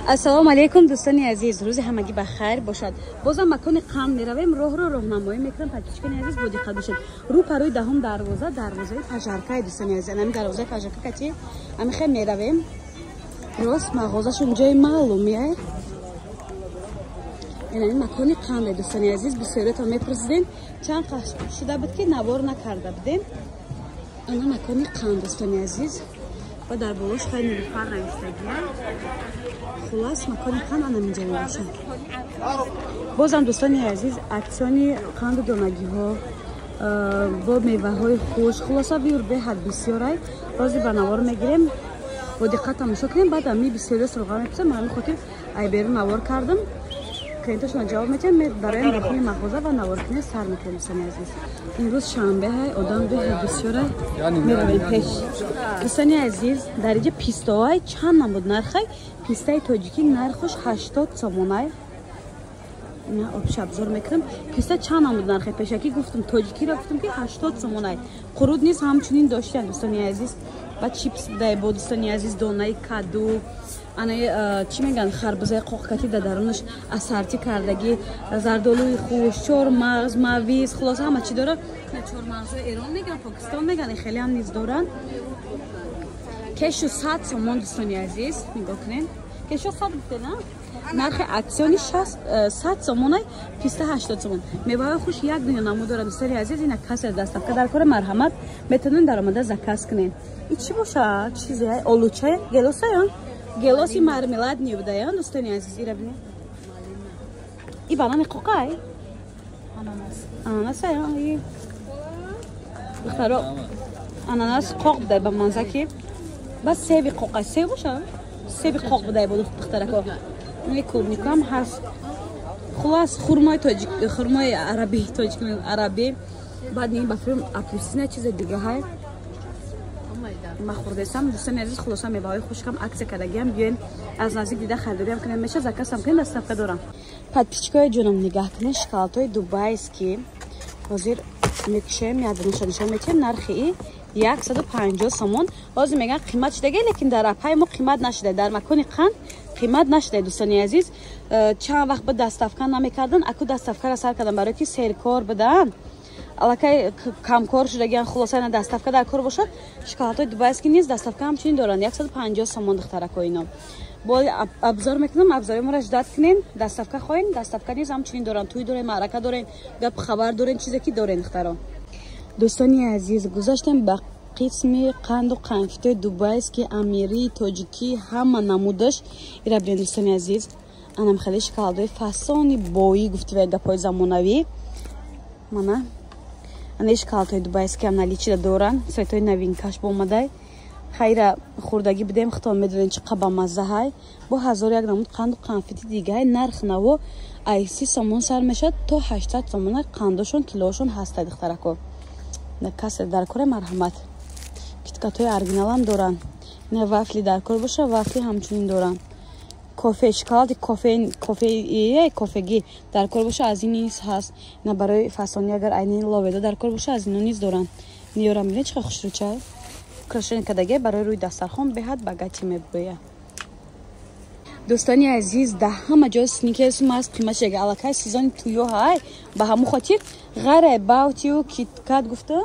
Ассалому алайкум, дӯстони азиз, рӯзи ҳамагӣ ба хайр бошад. Бозам макони қанд меравем, роҳро роҳнамоӣ мекунам. Подписчикони азиз, бо диққат бошед. Рӯ парои даҳум дарвоза, дарвозаи пажаркаи, дӯстони азиз. Ами дарвозаи пажарка кати ами хел меравем. Рост мағозашон ҷои маълумия. Ин макони қанде, дӯстони азиз, бисёриятон мепурсидем. Чанд қаш шуда буд, ки навор накарда будем. Ана макони қанд, дӯстони азиз. Ва дар болош хай Нилуфар навиштагия. Хулас, макони қанд ана минҷа мебошад. Бозам, дӯстони азиз, аксиони қанду донагиҳо бо меваҳои хушк, хулоса, выбор беҳад бисёрай. Рози ба навор мегирем, бо диққат тамошо кунем. Баъд ами бисёриё суроға мепурсам, ҳамин хотир ай берун навор кардам. Клиентошона ҷавоб метиҳам, бароям дохили мағоза ва наворкунӣ сар мекунем, дӯстони азиз. Имрӯз шанбе ҳай, одам беҳад бисёрай. Меравем пеш. Дӯстони азиз, дар инҷа пистоай чанд намуд нархай. Пистаи тоҷикӣ нархош 80 сомонай. Обша обзор мекунам. Писта чанд намуд нархай, пешакӣ гуфтум, тоҷикиро гуфтум, ки 80 сомонай. Қурут низ ҳамчунин доштиян, дӯстони азиз. Ба чипс дай бо, дӯстони азиз, донаи каду, анаи чӣ мегӯянд, харбузаи қоқкати дар дарунаш ассорти кардагӣ, зардолуи хуш, чормағз, мавиз, хулоса, ҳама чӣ дорад. Чормағзои Эрон мегӯянд, Покистон мегӯянд, хеле ҳам низ доранд. Кешу 100 сомон, дӯстони азиз, нигоҳ кунед. Кешу 100 гуфте, на? Нархи аксиони 100 сомонай, писта 80 сомон. Меваҳои хуш як дунё намуд дорад, дӯстони азиз. Ина касе доставка дар кора, марҳамат, метавонед даромада заказ кунед. И чӣ бошад, чизе олуча, гелосаян, гелоси мармеладный будаян, дӯстони азиз. Ира бинед, и банани қоқай, ананасая. Духтаро, ананас қоқ будай, ба манза ки бас себи қоқай, себ боша, себи қоқ будай бо, духтарако. Клубникам ҳаст. Хулас, хурмои тоҷик, хурмои арабӣ, тоҷик, арабӣ. Баъд ба филм апельсина, чизе дига ҳай, ма хурдесам, дӯстони азиз. Хулоса, меваҳои хушкам аксия кардагиам, биёен, аз наздик дида харидориам кунем, меша заказам кунем, доставка дорам. Подписчикои ҷоном, нигаҳ кунед, шоколадҳои дубайский ҳозир мекушем, ядронаша нишон метиҳем. Нархи и 150 сомон. Ҳозир мегӯян, қимат шудаге, лекин дар апаи мо қимат нашуда, дар макони қанд қимат нашуда, дӯстони азиз. Чанд вақт ба доставка намекардан, аку доставкара сар кардан, барое ки серкор будан, аллакай камкор шудагиан. Хулоса, на доставка дар кор бошад, шоколадҳои дубайский низ доставка ҳамчунин доранд, 150 сомон, духтарако. Ино бо обзор мекунам, обзори моро ждать кунен. Доставка хоҳем, доставка низ ҳамчунин доранд. Тӯй дорем, маърака дорем, гап хабар дорем, чизе ки дорем, духтаро. Дӯстони азиз, гузаштем ба қисми қанду қанфитои дубайский, амирӣ, тоҷикӣ, ҳама намудаш. Ира бинед, дӯстони азиз, анам хеле шоколадҳои фасони боӣ гуфти ва гапҳои замонавӣ. Мана ана шоколадҳои дубайский ам наличида доранд, цветои новинкаш бо омадай. Хайра, хурдагӣ будем, худтон медонед, чӣ қа бамазза ҳай. Бо ҳазору як намуд қанду қанфити дигаи, нарх наво ай 30 сомон сар мешавад то 800 сомона. Қандошон килоошон ҳаста, духтарако. Касе дар кора, марҳамат. Киткатҳои оригиналам доранд. Не, вафли дар кор боша, вафли ҳамчунин доранд. Кофе, шоколади кофе, кофегӣ дар кор боша, аз ин низ ҳаст. На, барои фасонӣ агар айни ловеда дар кор боша, аз ино низ доранд. Ниёрам, бинед, чӣ хушрӯча украшение кадаге, барои рӯи дастархон беҳад богатый мебояд. Дӯстони азиз, дар ҳама ҷо Сникерс маст қимат шуда, аллакай сезони туё ҳай. Ба ҳамун хотир ғайраи Баутию Киткат гуфта,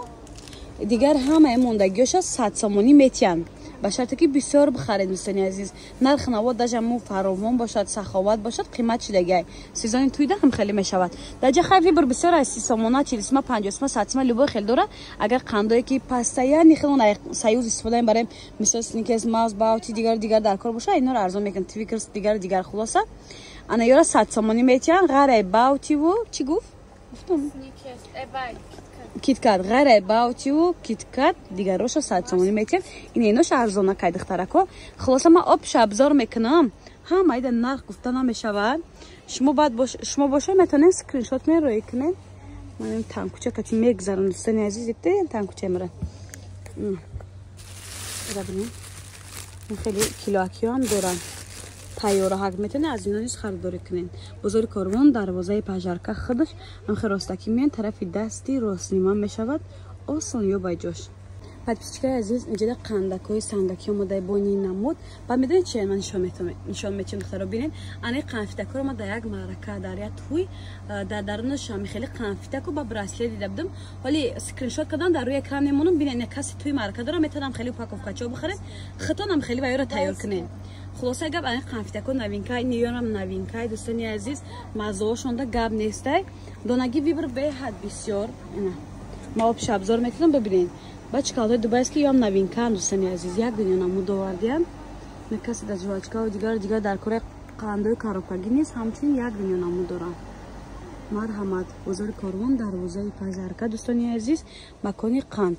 дигар ҳамаи мондагиёша 100 сомонӣ метиҳанд, ба шарте ки бисёр бихаред, дӯстони азиз. Нарх наво даже му фаровон бошад, саховат бошад, қимат шидагиай. Сезони туйда ҳам хеле мешавад. Дар ҷа хай выбор бисёр аст: 30 сомона, 40 сима, 50 сима, 100 сима, любой хел дорад. Агар қандое ки постоянный хел союз истифода мебарем, мисол Сникерс, Марс, Баути, дигар дигар дар кор бошад, инора арзон мекунад, Твикерс, дигар дигар. Хулоса, ана ёра 100 сомонӣ метиҳанд, ғайраи Баутиву чӣ гуфт, гуфтам, Киткат. Ғайраи Баутиву Киткат дигароша 100 сомонӣ метиҳанд. Ин иноша арзона кай, духтарако. Хулоса, ман обша обзор мекунам, ҳамаида нарх гуфта намешавад. Шумо баъд шумо боша, метавонед скриншот мероӣ кунед. Ман танкуча кати мегзарам, дӯстони азиз, танкуча мера. Хеле килоакиҳоам доранд, тайёраҳак, метавонед аз ино низ харидорӣ кунед. Бозори Корвон, дарвозаи пажарка худаш ҳамхе ростакӣ меян, тарафи дасти ростнима мешавад, осон ё ба ҷош. Подписчикои азиз, инҷода қандакҳои сангакӣ омадай бо нин намуд. Баъд медонед чи ман нишон метиҳам, духтаро бинед. Ана қанфитакҳоро ман дар як маърака, дар як тӯй, дар дарунаш хеле қанфитаку ба браслет дида будам. Ҳоли скриншот кардам, дар рӯи экран мемонам. Бинед, касе тӯи маърака дора, метавонам хеле упаковкачао бихаред, хитонам хеле ва ёро тайёр кунед. Хулоса гап, ана қанфитакҳо новинка, ниёрам новинка, дӯстони азиз, маззаошонда гап нестай. Донаги вибр беҳад бисёр. Ма обша обзор мекунам, бибинед. Ба шоколадҳои дубайский ёам новинкаан, дӯстони азиз, як дунё намуд овардиян. На касе дар жвачкаву дигар дигар дар кораи қандои коробкагӣ нест, ҳамчунин як дунё намуд доранд. Марҳамат, бозори Корвон, дарвозаи Пазарка, дӯстони азиз, макони қанд.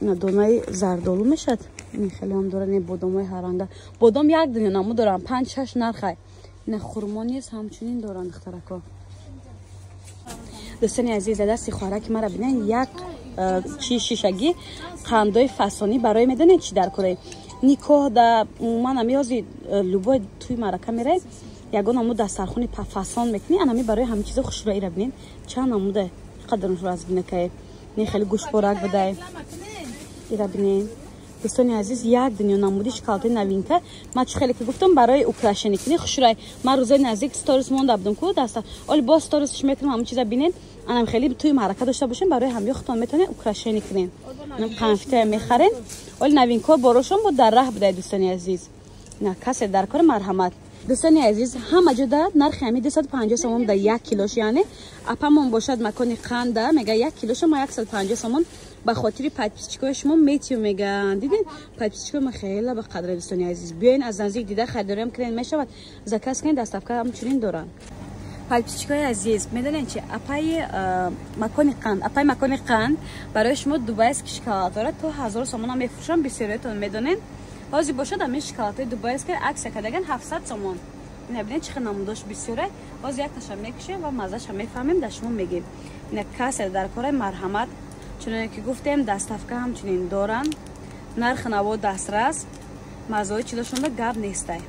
Донаи зардолу мешад, ин хеле ҳам доранд, бодомҳои ҳаранга. Бодом як дунё намуд доранд, 5-6 нархай. На хурмо низ ҳамчунин доранд, духтарако. Дӯстони азиз, дасти хоҳараки мара бинед, як чи шишагӣ қандои фасонӣ барои медонед чи дар кораи никоҳ да умуман ами ҳози любой тӯи маърака мерай, ягон намуд дастархони фасон мекунӣ, анами барои ҳамин чизо хушро ира бинед, чанд намуда қадар аз бинакае не хеле гӯшпорак будай ира бинед. Дӯстони азиз, як дунё намуди шоколадҳои новинка. Ман чӣ хеле ки гуфтам, барои украшение кунӣ хушрай. Ман рӯзои наздик сторис монда будам ку даста. Оли боз сторисш мекунам, ҳамин чиза бинед. Анам хеле тӯи маърака дошта бошем, барои ҳамё худтон метавонед украшение кунед. Қанфитая мехаред. Оли новинкаҳо борошон буд дар раҳ будай, дӯстони азиз. На касе дар кор, марҳамат. Дӯстони азиз, ҳама ҷода нархи ҳами 250 сомон да 1 килош, яъне апамон бошад макони қанда, мега 1 килоша ма 150 сомон ба хотири подписчикои шумо метиё меган. Дидин, подписчикои ма хеле ба қадре, дӯстони азиз. Биёин аз наздик дида харидориам кунед, мешавад. Заказ кунед, доставка ҳамчунин доранд. Подписчикои азиз, медонед чи апаи макони қанд, апаи макони қанд барои шумо дубайский шоколадҳоро то 1000 сомон мефурӯшам, бисёриятон медонед. Ҳозир бошад ҳамин шоколадҳои дубайский аксия кардаган 700 сомон. Ина бинед чӣ хел намудош бисёре. Ҳозир якташа мекушем ва маззаша мефаҳмем, дар шумо мегем. Ина касе дар кораи, марҳамат. Чуноне ки гуфтем, доставка ҳамчунин доранд. Нархи наво дастрас, маззаҳои чизошонда гап нестай.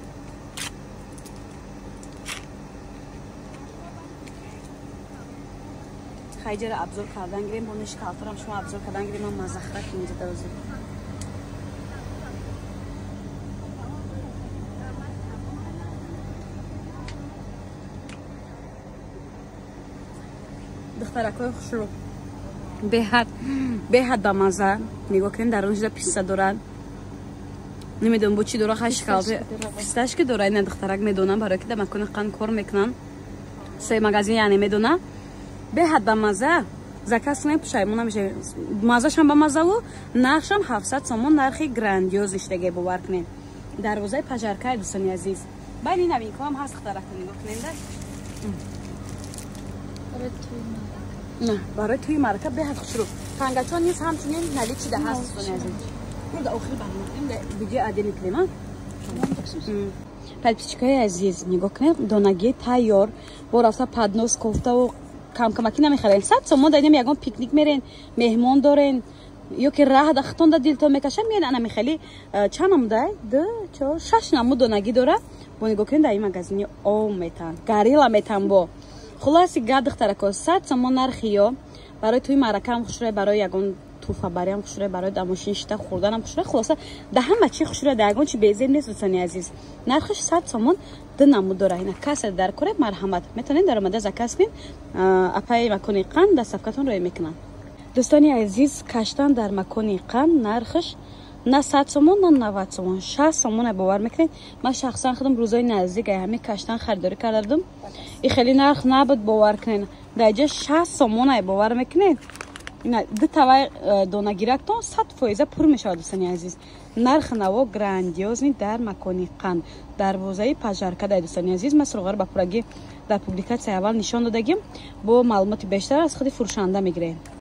Хайҷара обзор кардан гирем, бо шоколадҳорам шумо обзор кардан гирем, ман маззахра кинҷа дарозӣ. Духтаракҳои хушрӯ, беҳад беҳад ба мазза. Нигоҳ кунед, дар он ҷида писта дорад, намедонам бо чӣ дора, хай шоколад писташки дора. Ина духтарак медонам, барое ки дар макони қанд кор мекунам, се магазин, яъне медона. Беҳад ба мазза, заказ кунед, пушаймон намешавед. Маззашам ба маззаву нархшам 700 сомон, нархи грандиоз иштаге, бовар кунед. Дарвозаи Пажаркай, дӯстони азиз. Байни новинкаам ҳаст, духтарако, нигоҳ кунед. На, барои тӯи маърака беҳад хушрӯ. Тангачон низ ҳамчунин наличида ҳаст, дӯстони азиз. Бурда охири барнома видео отдельно кунем, а? Подписчикои азиз, нигоҳ кунед, донагии тайёр, бо рафта поднос кофтаву камкамакӣ намехарем. 100 сомон дадем, ягон пикник мерен, меҳмон дорен, ё ки раҳ хитон да дилтон мекаша, меен ана мехели чанд намудай? 2, 4, 6 намуд донагӣ дора. Бо нигоҳ кунед, дар ин магазини ов метан, горилла метан бо. Хулоси гап, духтарако, 100 сомон нархи ё барои тӯи маъракаам хушрӯй, барои ягон туҳфабариам хушрӯй, барои дар мошин шита хӯрданам хушрӯй. Хулоса, да ҳама чи хушрӯй, да ягон чи безеб нест, дӯстони азиз. Нархаш 100 сомон, ду намуд дора. Ина касе дар коре, марҳамат, метавонед даромада заказ кунед. Апаи макони қанд доставкатон роя мекунанд. Дӯстони азиз, каштан дар макони қанд нархаш на 100 сомон, на 90 сомон, 60 сомон, бовар мекунед. Ман шахсан худам рӯзои наздик ай ҳамин каштан харидорӣ карда будам, и хеле нарх набуд, бовар кунед. Дар ҷа 60 сомон, ай бовар мекунед. Ина ду тавай донагирактон 100% пур мешавад, дӯстони азиз. Нархи наво грандиозный дар макони қанд, дарвозаи Пажарка дай, дӯстони азиз. Ман суроғаро ба пуррагӣ дар публикатсияи аввал нишон додагим, бо маълумоти бештар аз худи фурӯшанда мегирем.